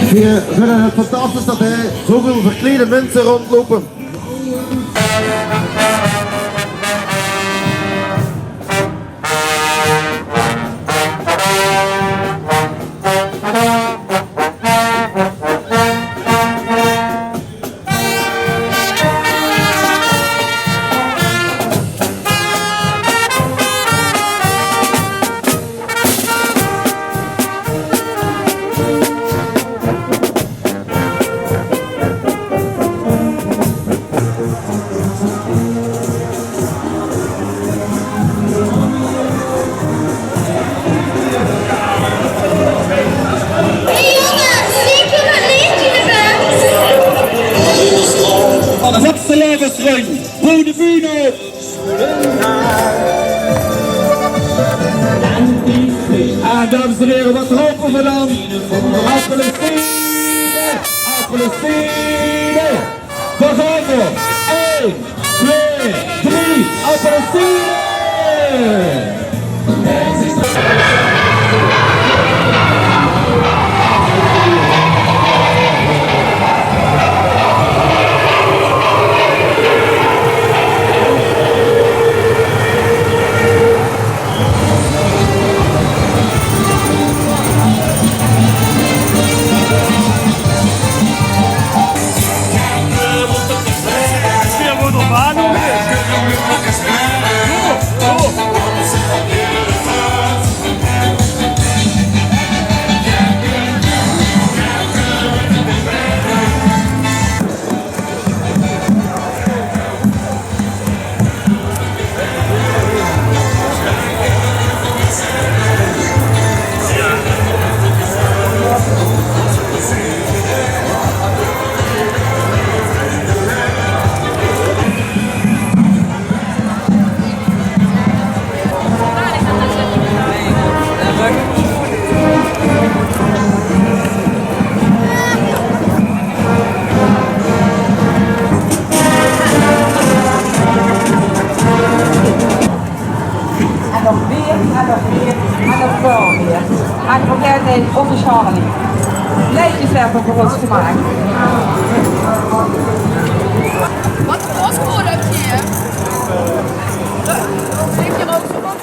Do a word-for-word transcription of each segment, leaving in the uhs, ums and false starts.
Veer vinde 't fantastisch det hie zoväöl verkleide minse róndjloupe. Van de vetste levensrun, boe de bühne op. En dames en heren, wat ropen we dan? Appelsine! Appelsine! Daar gaan we! Eén, twee, drie, appelsine! En nog weer, en nog weer, en nog väöl weer. En vergaet neet, ózze Charlie. Leedjes höbbe veur ós gemaak. Wat veur postcode höb geer? Zit hie ouch zoe van?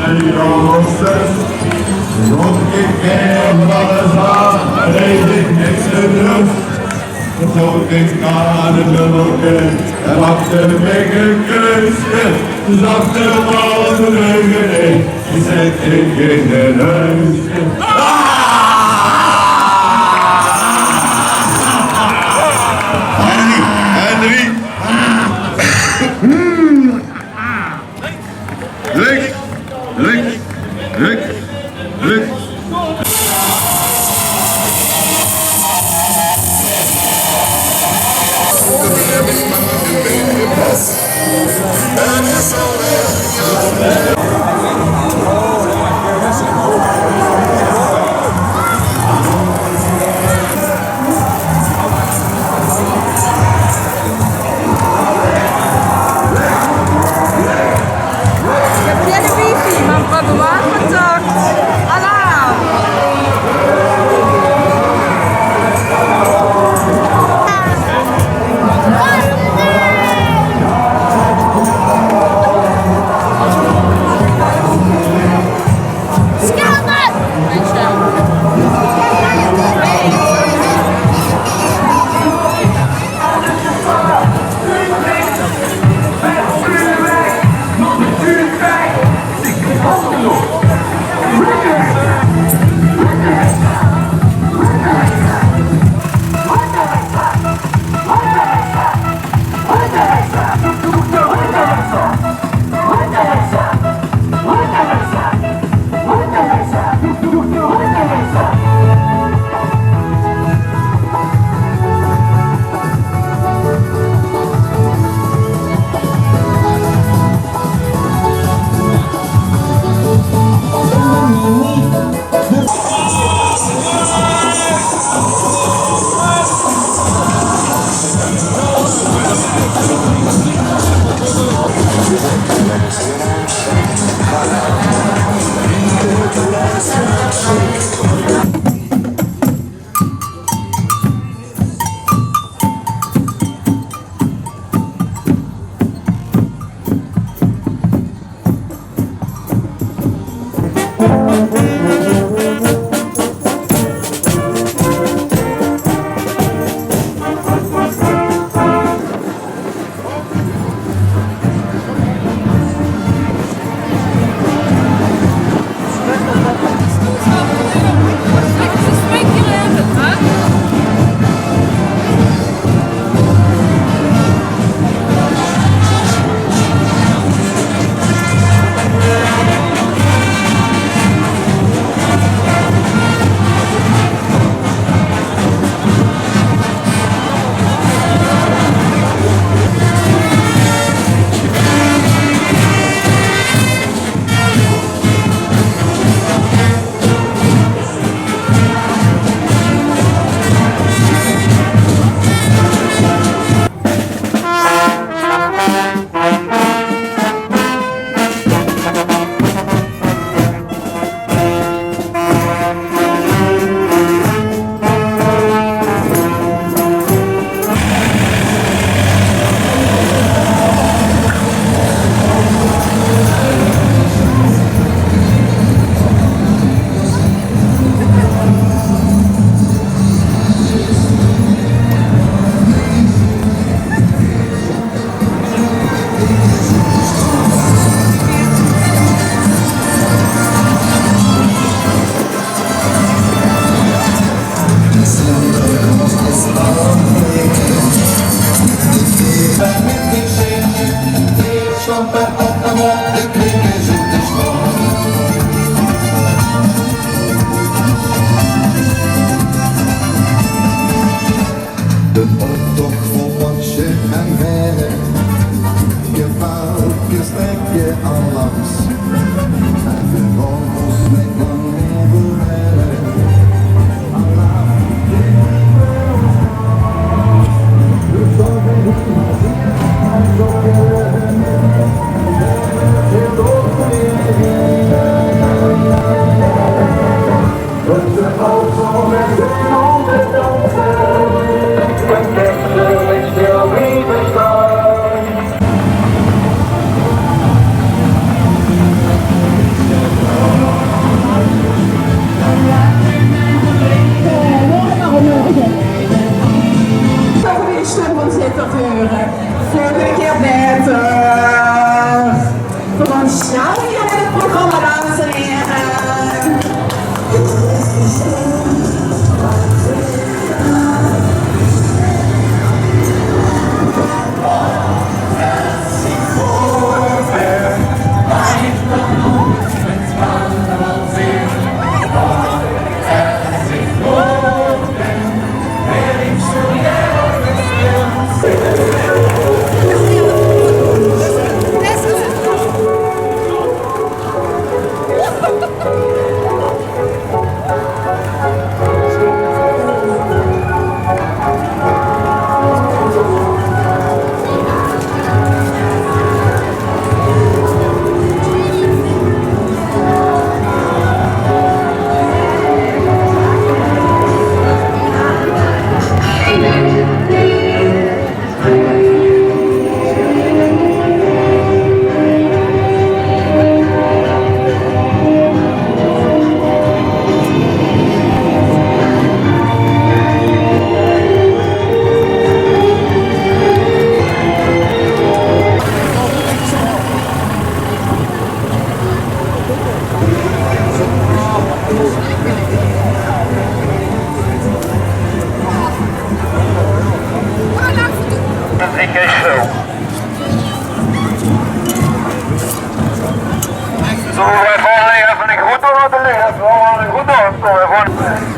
En die jonges, zag ik, ken alles aan, en hij zit niks te doen. Zo ging aan het nummerke, en maakte mij een keuske. Zag de man de leugen in, die zet ik in de neus. Ah! Henry, Henry. Links, links, links, links. Ik heb geen wifi, maar we hebben wel contact. Alarm! Kom maar, dames en heren. Zo, wij volgen even een goed door de lucht. We volgen een goed door. Zo, wij volgen.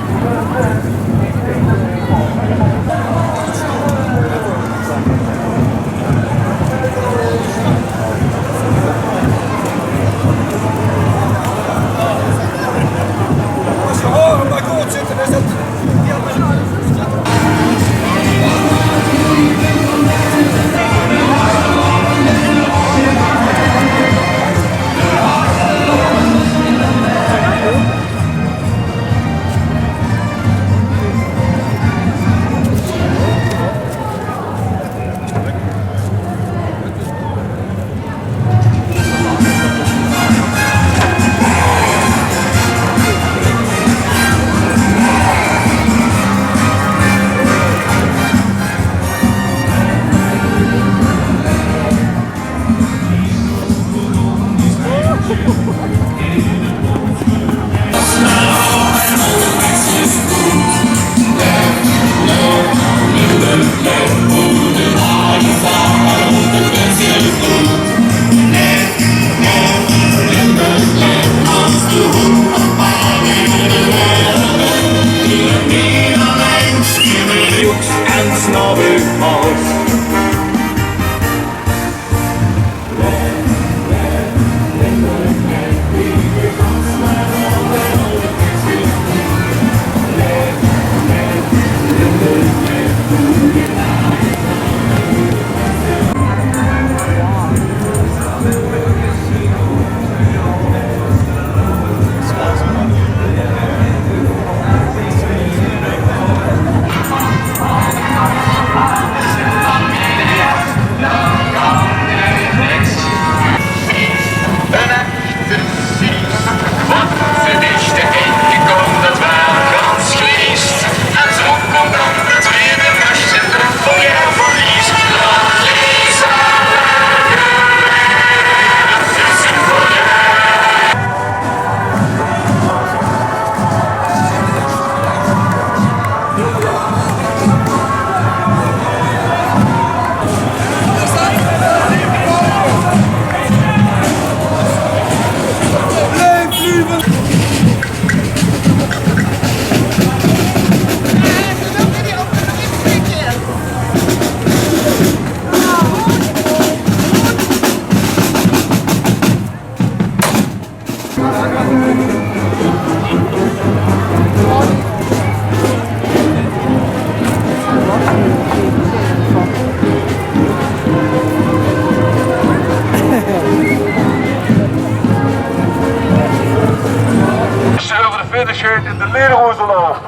Over de finish in de Lederhoezenlaag.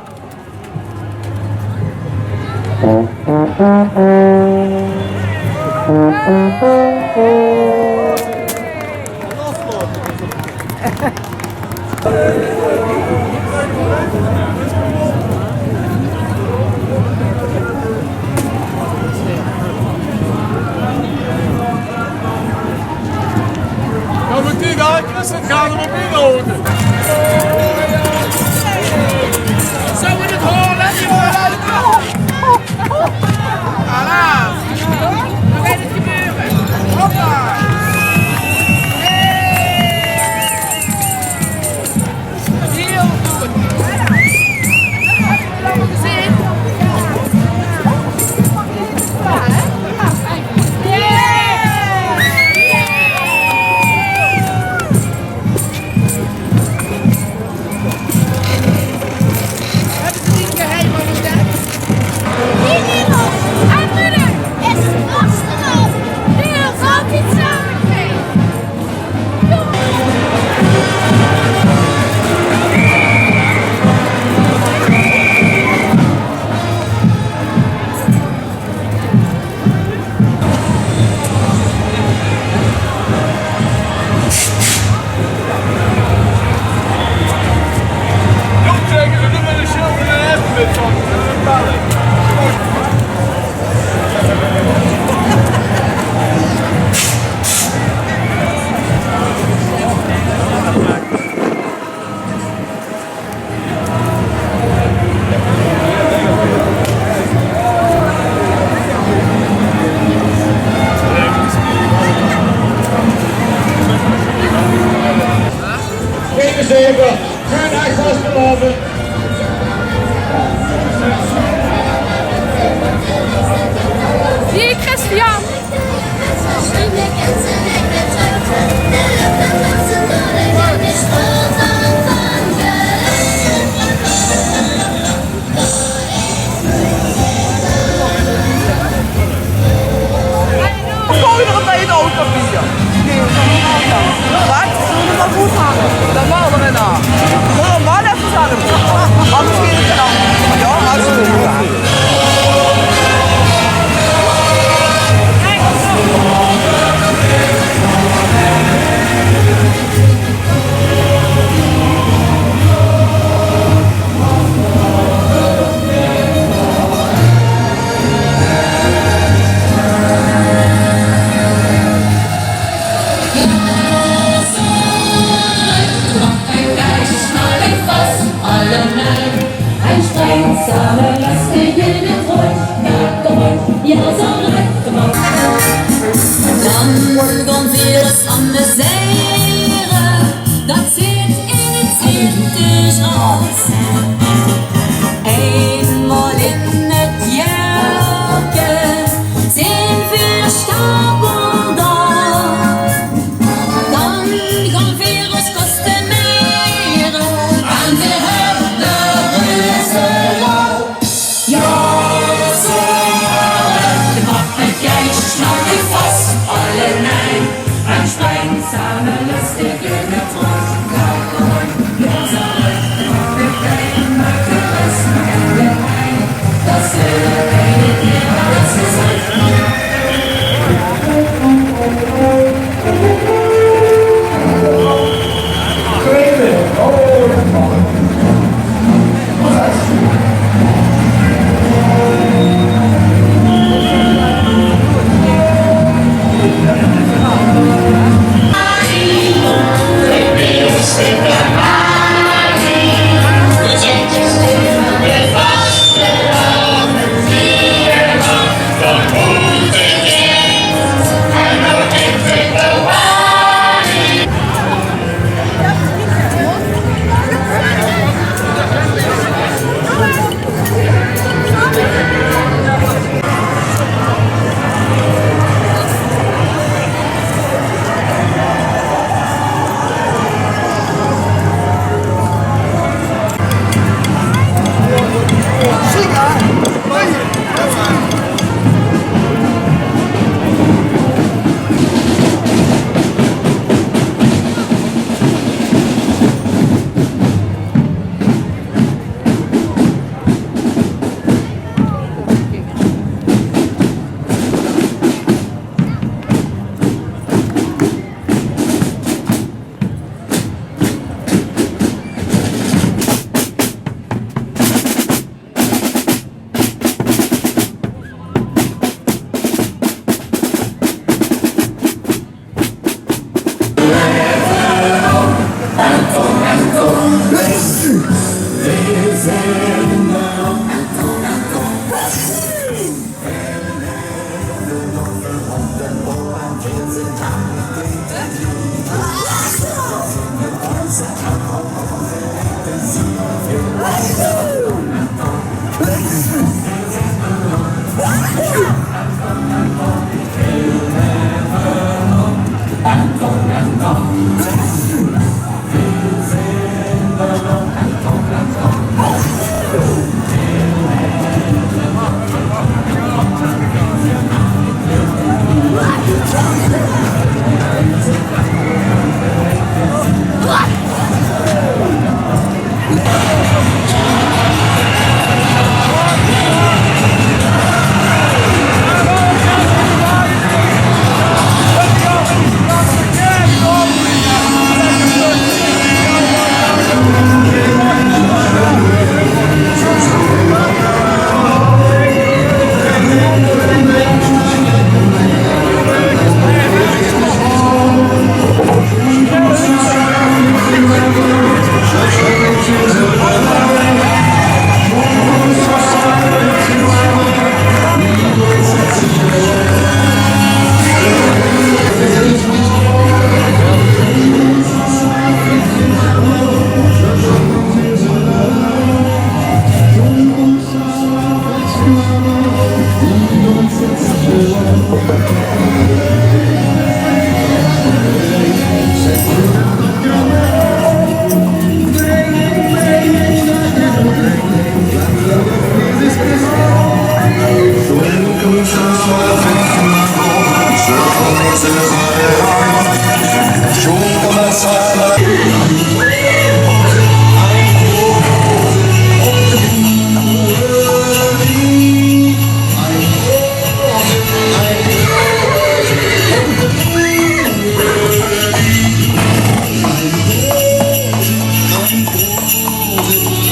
Gaan we die daar? Zit gaan we op inhouden. Zo moet het horen. Alaaf. Dan gaat het gebeuren. Hoppa. Heel goed. Laat me zien. Hebben ze niet geheim ontdekt? Niet iemand. En moeder is vastgelopen. Die ons altijd samen kreeg. Kijk eens even. Sjoen, ech vastelaovend. Hie, Christian. Kom je er bij een auto via? Nee, dat kan niet. Wat? Zullen we maar goed hangen? Dan wel erin aan. Zullen we maar even aan hem? Anders weer het aan. Ja, maar zo. Dan gaon veer ós amusere, dat zit in het Sinterklaas. Einmaol in het jaorke zeen veer stapeldaal. Dan gaon veer ós kostumere en veer höbbe de reuze lol. Ja, zo, de pappekijkes snakke vas, allebei, en springe same lustig in het rond. Ja, zo, de pappekijkes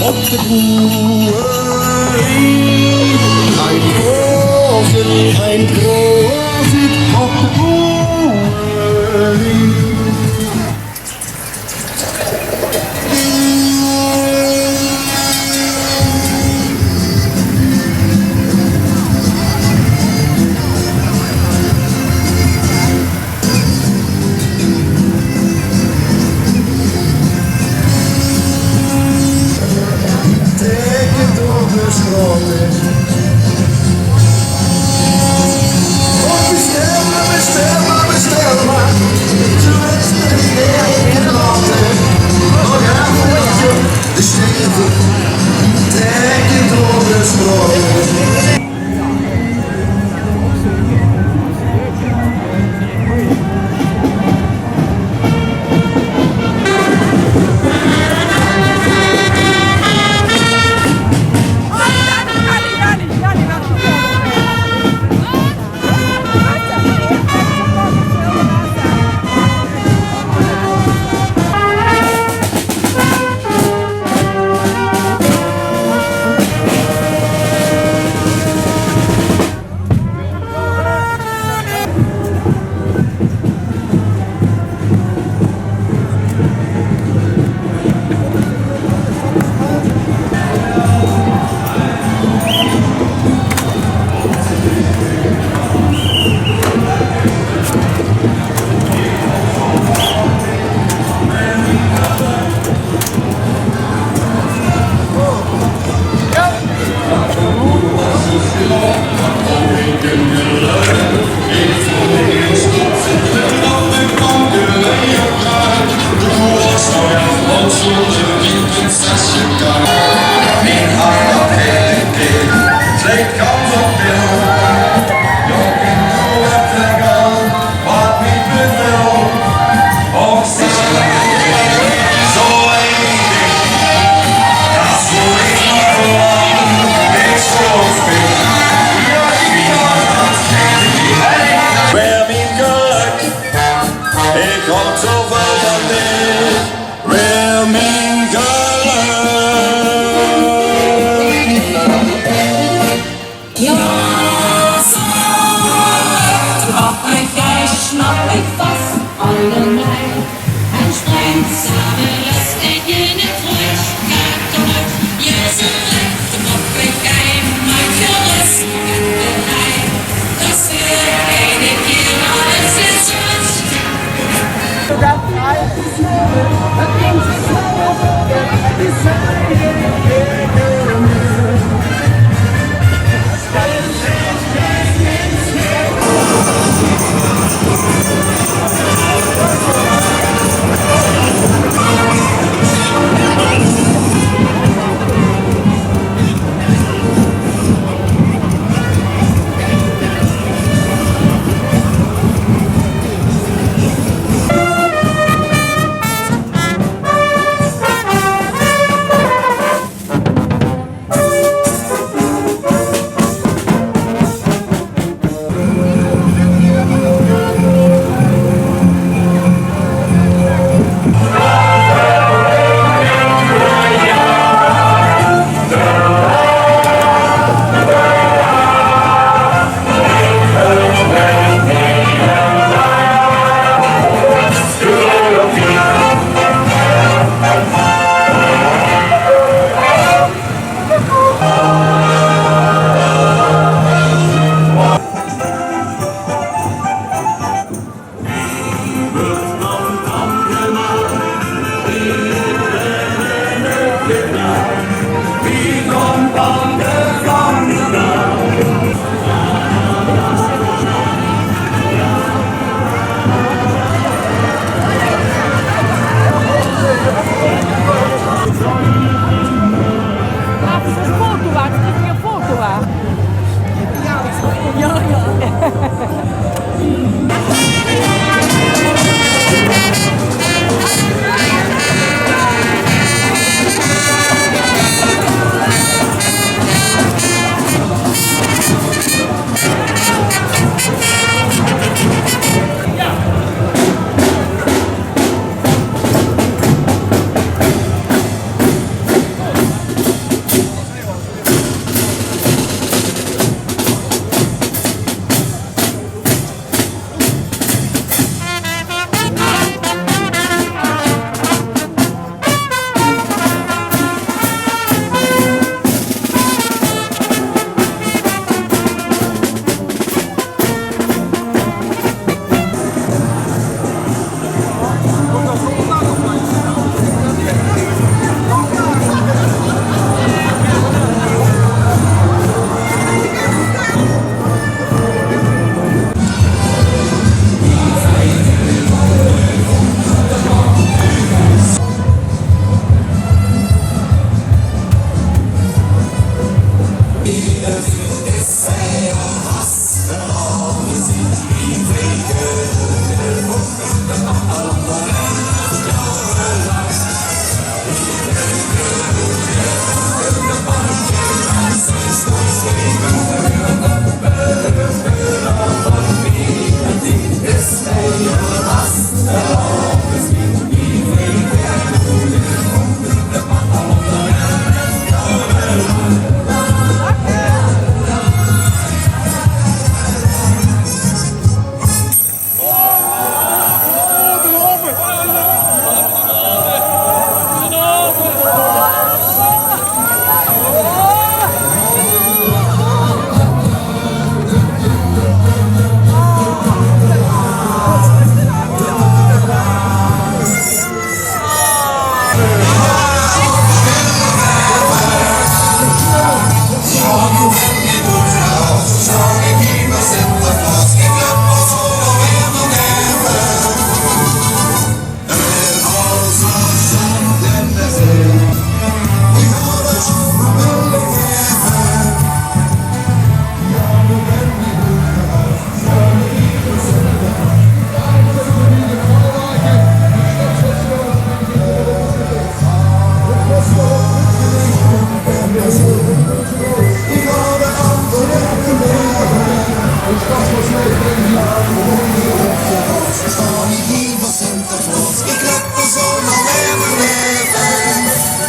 Op de boererie. Ein Prosit, ein Prosit op de boererie. Tèkke door de sjtraote. Och, besjterm mich, besjterm mich, besjterm mich. Doe höbs mich neet gelaote. Nog effe, de sjterm. Tèkke door de sjtraote. Waer mien gelök, ich haud zoväöl van dich. Waer mien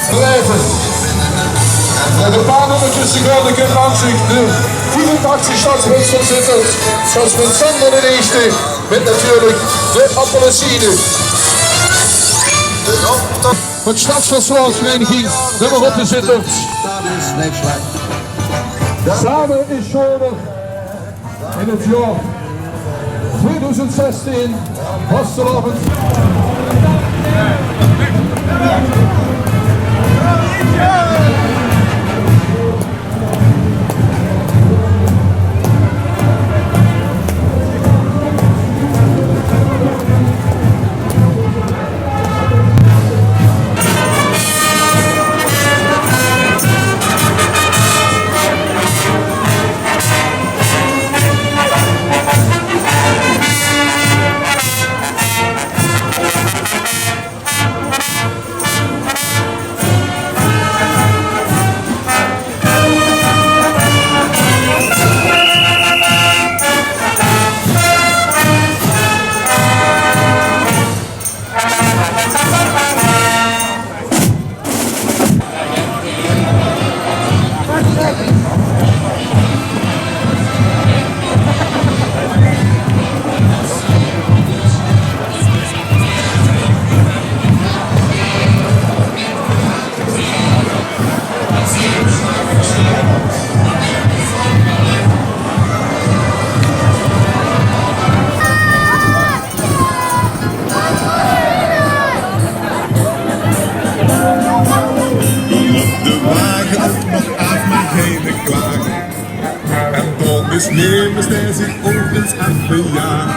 Blijven. Met een paar nummertjes te gaan, de kut aan zich. De vijfentachtig stadsburgemeester zit er. Stadsburgemeester Sander de Eerste. Met natuurlijk de appelsine. Van stadsvastelaovesvereniging, de Rotte Zittert. Same is sjoner. In het jaor tweeduizend zestien vastelaovend. Doe löp de wage ouch nog aaf, mer geine klaag. En dan is nemes dae zich ouch ins aaf bejaag.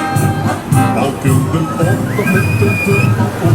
Al kump 'm op mit de tong op